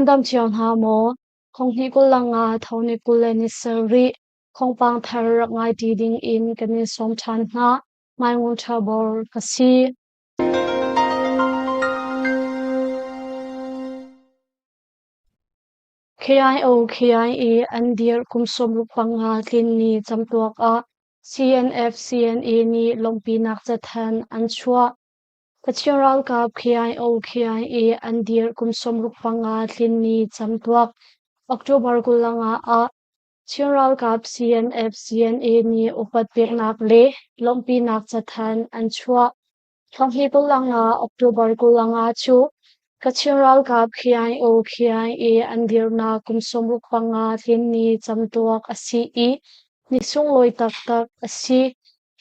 Nan dam cio hna maw? Thonghnih 25 thoni 27 thawngpang thar rak ngai ṭi ding in kan in sawm ṭhan hna. Mai Ngun Ṭha Bor ka si. KIO KIA an dirh kum 65 tlin ni camtuak ah CNF CNA nih lawmhpinak cathanh an chuah. Kachin ralkap KIO KIA an dirh kum 65 tlin ni camtuak October 25 ah Chin ralkap CNF CNA nih upat peknak le lawmhpinak cathanh an chuah. Thonghnih 25 October 25 cu Kachin ralkap KIO KIA an dirnak kum 65 tlin ni camtuak a si i ni sunglawi taktak a si.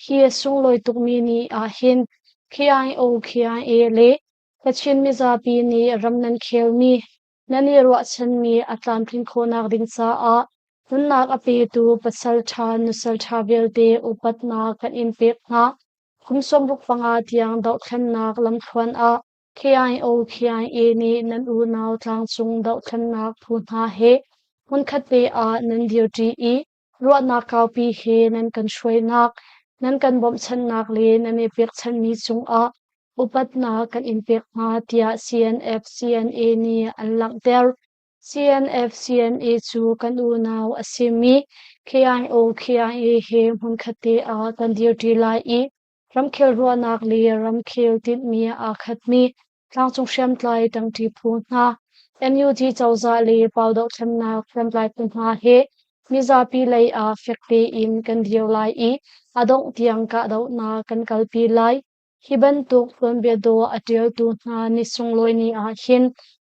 Hi a sunglawi tukmi ni ahhin KIO KIA le Kachin mizapi nih ram nan khelmi, nan i ruahchanmi a tlamtlin khawhnak ding caah nunnak a petu pasalṭha nusalṭha vialte upatnak kan in pek hna. Kum 65 tiang dohthlennak lamthluan ah KIO KIA nih nan unau tlangcung dohthlennak phu hna he hmunkhat te ah nan dirṭi i ruahnak kaupi he nan kan hruainak, nan kan bawmhchanhnak le nan i pekchanhmi cungah upatnak kan in pek hna tiah CNF CNA nih an langhter. CNF CNA cu kan unau a simi KIO KIA he hmunkhat te ah kan dirṭi lai i ramkhel ruahnak le ramkhel tinhmi aa khatmi tlangcung hriamtlai ṭangṭi phu hna, NUG cozah le Pau dohthlennak hriamtlai phu hna he mizapi lei ah fek tein kan dir lai i a dongh tiang kahdohnak kan kalpi lai. Hi bantuk tuanbia dawh a ṭialtu hna ni sunglawi ni ah hin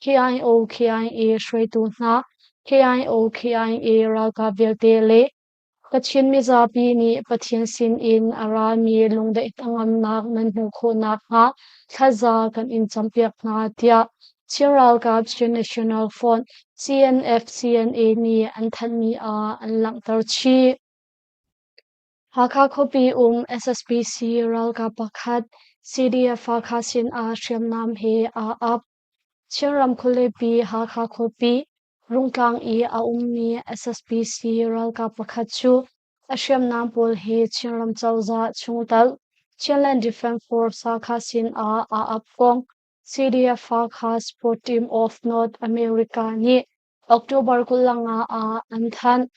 KIO KIA hruaitu hna, KIO KIA ralkap vialte le Kachin mizapi nih Pathian sinin a rami lungdaih hnangamnak nan hmuh khawh nakhnga thlaza kan in campiak hna tiah Chin ralkap Chin National Front CNF-CNA nih an thanhmi ah an langhter chih. Hakha khuapi um SSPC ralkap pakhat CDF Hakha sinah hriamnam he aa ap. Chinram khualipi Hakha khuapi Rungtlang i a ummi SSPC ralkap pakhat cu a hriamnam pawl he Chinram cozah chungtel Chinland Defence Force Hakha sinah aa ap kong CDF Hakha Sport Team of North America nih October 25 ah an thanh.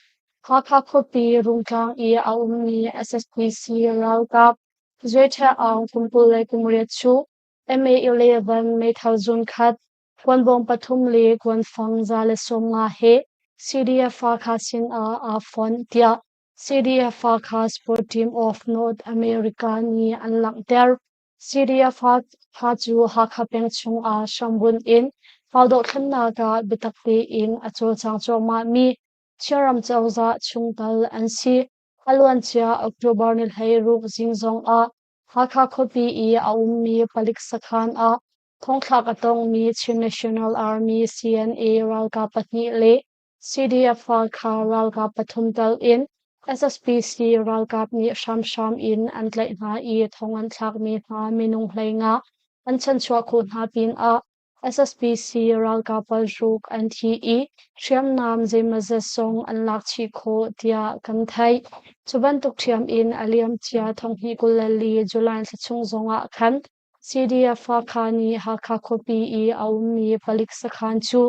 Hakha khuapi Rungtlang i a ummi SSPC ralkap Zwe Ṭha Aung kum 28 cu MA-11 meithal zunkhat, kuanbawm pathum le kuanfang 150 he CDF Hakha sinah aa fonh tiah CDF Hakha Sport Team of North America nih an langhter. CDF Hakha cu Hakha peng chungah hrambunh in raldohthlennak ah biatak tein a cawlcang cuahmahmi Chinram cozah chungtel an si. A luancia October ni 16 zing zongah Hakha khuapi i a ummi palik sakhan ah thongthlak a tongmi Chin National Army CNA ralkap pahnih le CDF Halkha ralkap pathum tal in SSPC ralkap nih hramhram in an tlaih hna i thong an thlakmi hna minung 15 an chanchuah khawh hna pinah SSPC ralkap paruk an thi i hriamnam zeimawzat zong an lak chih khawh tiah kan theih. Cu bantuk ṭhiam in a liamcia 2024 July thla chung zongah khan CDF Hakha nih Hakha khuapi i a ummi palik sakhan cu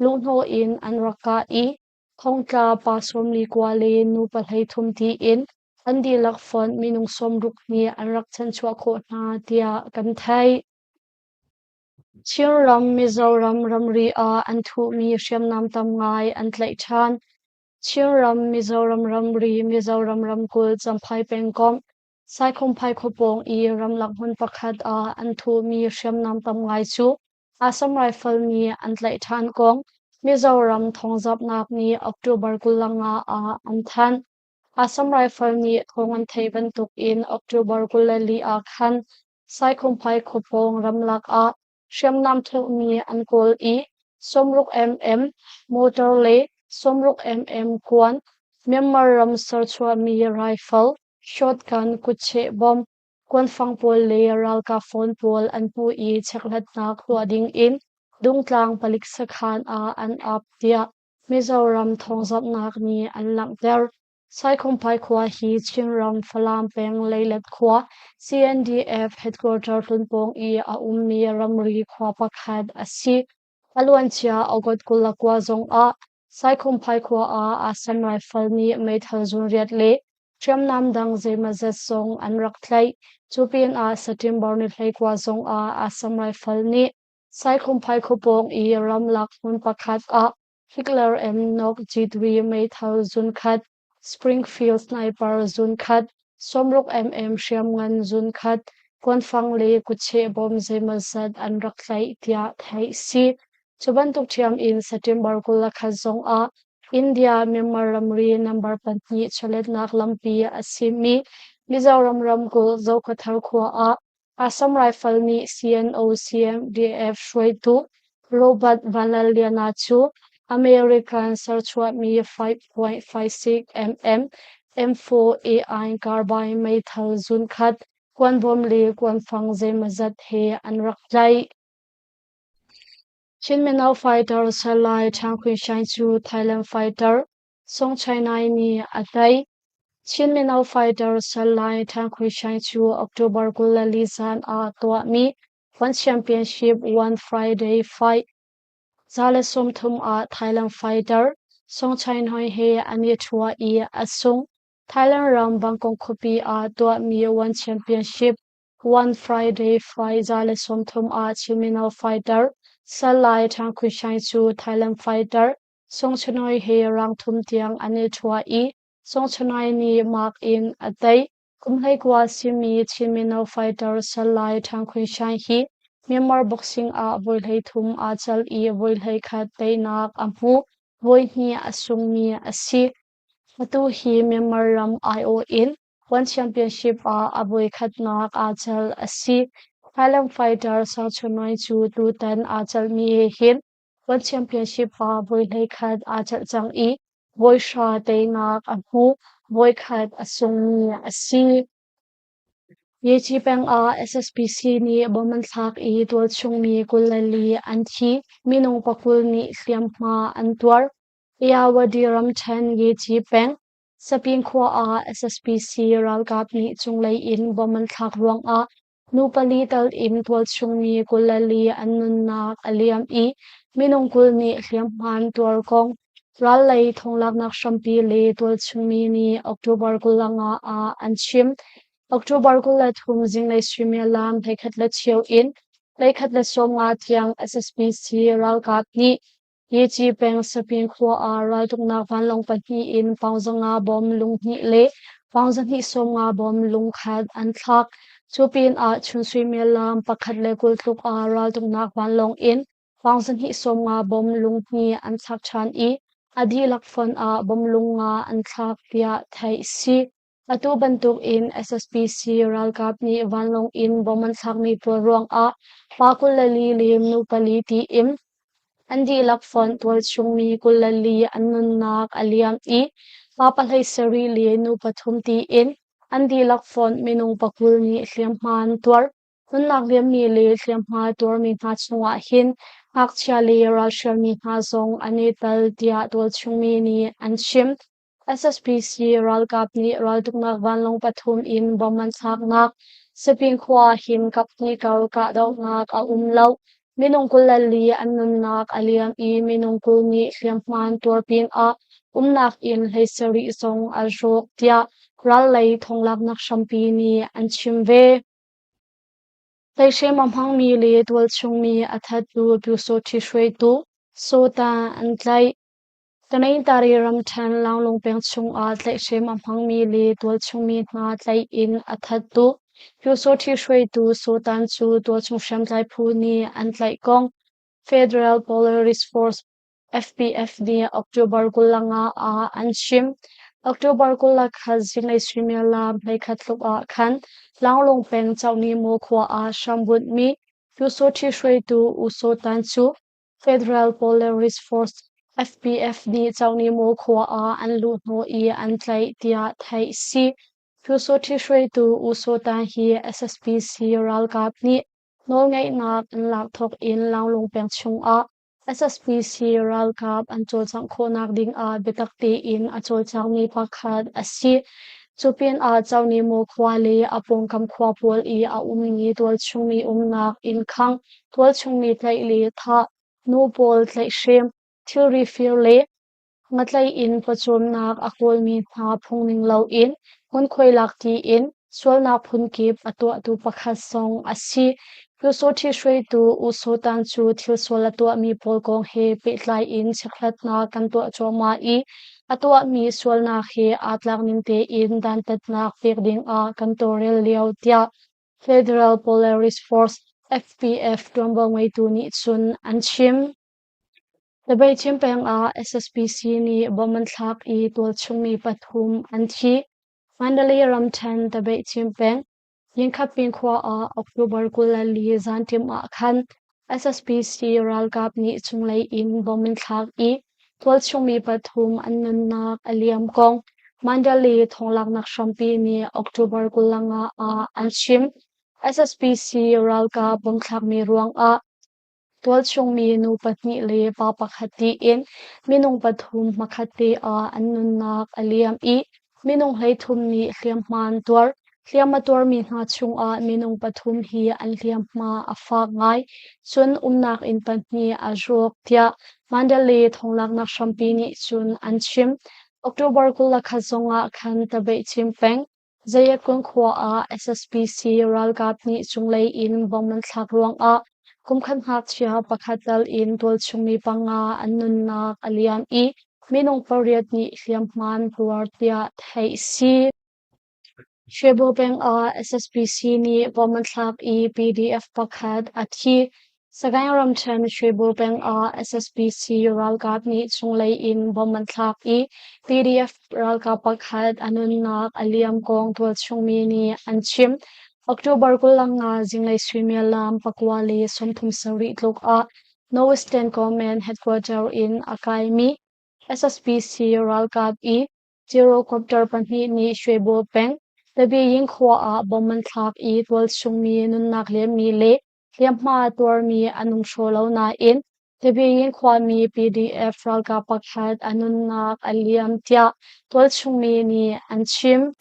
luhhnawh in an rak kah i thongtla pa 49 le nu 33 tiin an dihlak fonh minung 60 nih an rak chanchuah khawh hna tiah kan theih. Chinram Mizoram ramri ah an thuhmi hriamnam tam ngai an tlaih ṭhan. Chinram Mizoram ramri Mizoram ramkulh Champhai pengkomh Saikhumphai khuapawng i ramlak hmun pakhat ah an thuhmi hriamnam tam ngai cu Assam Rifle nih an tlaih ṭhan kong Mizoram thawngzamhnak nih October 25 ah an thanh. Assam Rifle nih thawng an theih bantukin October 24 ah khan Saikhumphai khuapawng ramlak ah hriamnam thuhmi an kawl i 60 mm motor le 60 mm kuan, Myanmar ram serchuahmi rifle, shotgun kutcheh bomb, kuanfang pawl le ralkap phone pawl an hmuh i chekhlatnak tuah ding in. Dungtlang palik sakhan ah an ap tiah Mizoram thawngzamhnak nih an langhter. Saikhumphai khua hi Chinram Falam peng Leilet khua CNDF headquarter hlun pawng i a ummi ramri khua pakhat a si. A luancia August 29 zongah Saikhumphai khua ah Assam Rifle nih meithal zunriat le hriamnam dang zeimawzat zong an rak tlaih. Cu pinah September ni 19 zongah Assam Rifle nih Saikhumphai khuapawng i ramlak hmun pakhat ah Hitler M. Nok G3 meithal zunkhat, Springfield sniper zunkhat, 60 mm hriamngan zunkhat, kuanfang le kutcheh bom zeimawzat an rak tlaih tiah theih si. Cu bantuk ṭhiam in September 21 zongah India Myanmar ramri number 2 chawletnak lampi a simi Mizoram ramkulh Zokhawthar khua ah Assam Rifle nih CNO-CMDF hruaitu Robert Vanlalliana cu American serchuahmi 5.56 mm M4 AI carbine meithal zunkhat, kuanbawm le kuanfang zeimawzat he an rak tlaih. Chin Mino fighter Salai Thang Khun Shine cu Thailand fighter Song Chai Nai nih a tei. Chin Mino fighter Salai Thang Khun Shine cu October 24 zan ah tuahmi One Championship One Friday Fight 130 ah Thailand fighter Song Chai Noi he an i ṭhua i a sung. Thailand ram Bangkok khuapi ah tuahmi One Championship One Friday Fight 130 ah Chin Mino fighter Salai Thang Khun Shine cu Thailand fighter Song Chanoi he rang thum tiang an i ṭhua i Song Chanoi nih mark in a tei. Kum 19 simi Chin Mino fighter Salai Thang Khun Shine hi Myanmar boxing ah voi 13 aa cal i voi 11 teinak a hmu. Voi hnih a sungmi a si. Atu hi Myanmar ram aiawh in One Championship ah a voikhatnak aa cal a si. Thailand fighter Sang Chunoi cu tutan aa calmi he hin One Championship ah voi 11 aa celh cang i voi hra teinak a hmu, voikhat a sungmi a si. Yechi peng ah SSPC nih bom an thlak i tualchungmi 24 an thi, minung 20 nih hliamhma an tuar. Ayeyarwady ramṭhen Yechi peng Sapin khua ah SSPC ralkap nih cunglei in bom an thlak ruangah Nu pali tal in tualchungmi 24 an nunnak a liam i minung 20 nih hliamhma an tuar kong ral lei thonglaknak hrampi le tualchungmi nih October 25 ah an chim. October 23 zinglei suimilam 11:15 in 11:50 tiang SSPC ralkap nih Yechi peng Sapin khua ah raltuknak vanlawng pahnih in paung 500 bom lung hnih le paung 250 bom lung khat an thlak. Cu pinah chun suimilam 1:20 tluk ah raltuknak vanlawng in paung 250 bom lung hnih an thlak ṭhan i a dihlak fonh ah bom lung nga an thlak tiah theih a si. Atu bantuk in SSPC ralkap nih vanlawng in bom an thlakmi pawl ruangah pa 24 le nu pali tiin an dihlak fonh tualchungmi 24 an nunnak a liam i pa 17 le nu pathum tiin an dihlak fonh minung 20 nih hliamhma an tuar. Nunnak liammi le hliamhma tuarmi hna chungah hin ngakchia le ralhrialmi hna zong an i tel tiah tualchungmi nih an chim. SSPC ralkap nih raltuknak vanlawng pathum in bom an thlaknak Sipin khua hin kaphnih kar kahdohnak a um lo. Minung 24 an nunnak a liam i minung 20 nih hliamhma an tuar pinah umnak inn 17 zong a rawk tiah ral lei thonglaknak hrampi nih an chim ve. Tleihrem a hmangmi le tualchungmi a thattu Pyusawhti hruaitu Sawta an tlaih. Tanintari ramṭhen Launglung peng chungah tlaihhrem a hmangmi le tualchungmi hna tlaih in a thattu Pyusawhti hruaitu Sawtan cu tualchung hriamtlai phu nih an tlaih kong Federal Police Force FPF nih October 25 ah an chim. October 21 zinglei suimilam 11 tluk ah khan Launglung peng Cohnimaw khua ah hrambunhmi Pyusawhti hruaitu U Saw Tan cu Federal Police Force FPF nih Cohnimaw khua ah an luhhnawh i an tlaih tiah theih si. Pyusawhti hruaitu U Saw Tan hi SSPC ralkap nih Nawlngeihnak an lak thawk in Launglung peng chungah SSPC ralkap an cawlcangh khawhnak dingah biatak tein a cawlcangmi pakhat a si. Cu pinah Conimaw khua le a pawngkam khua pawl i a ummi tualchungmi umnak inn khangh, tualchungmi tlaih le thah, nu pawl tlaihhrem, thilri fir le Ngatlaih in pawcawmnak a kawlmi hna phungning loin ngunkhuai lak tiin sualnak phunkip a tuahtu pakhat zong a si. Pyusawṭhi hruaitu U Saw Tan cu thil sual a tuahmi pawl kong he pehtlai in chekhlatnak kan tuah cuahmah i a tuahmi sualnak he aa tlak ning tein dantatnak pek dingah kan tawlrel lio, tiah Federal Polaris Force FPF ṭuanvo ngeitu nih cun an chim. Tabeihchin peng ah SSPC nih bomb an thlak i tualchungmi pathum an thi. Mandalay ramṭhen Tabeihchin peng Yinkhapin khua ah October 24 zanṭim ah khan SSPC ralkap nih cunglei in bomb an thlak i tualchungmi pathum an nunnak a liam kong Mandalay thawnglaknak hrampi nih October 25 ah an chim. SSPC ralkap bomb thlakmi ruangah Tualchungmi nu pahnih le pa pakhat tiin minung pathum hmakhatte ah an nunnak a liam i minung 13 nih hliamhma an tuar. Hliam a tuarmi hna chungah minung pathum hi an hliamhma a fak ngai, cun umnak inn pahnih a rawk tiah Mandalay thawnglaknak hrampi nih cun an chim. October 21 zongah khan Tabeihchin peng Zayakun khua ah SSPC ralkap nih cunglei in bomb an thlak ruangah kumkhat ngakchia pakhat tal in tualchungmi panga an nunnak a liam i minung pariat nih hliamhma an tuar tiah theih a si. Shwebo peng ah SSPC nih bomb an thlak i PDF pakhat a thi. Sagaing ramṭhen Shwebo peng ah SSPC ralkap nih cunglei in bomb an thlak i PDF ralkap pakhat a nunnak a liam kong tualchungmi nih an chim. October 25 zinglei suimilam 9:37 tluk ah Northeastern Command headquarter in a kaimi SSPC ralkap i Gyrocopter pahnih nih Shwebo peng, Tabiyin khua ah bomb an thlak i tualchungmi nunnak liammi le Hliamhma a tuarmi an um hraw lo nain Tabiyin khuami PDF ralkap pakhat a nunnak a liam tiah tualchungmi nih an chim.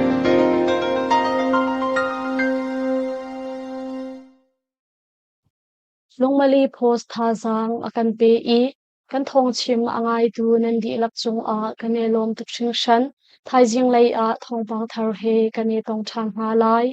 Lungmali Post thazaang a kan pe i kan thawngchim a ngaitu nan dihlak cungah kan i lawm tuk hringhran. Thaizing lei ah thawngpang thar he kan i tong ṭhan hna lai.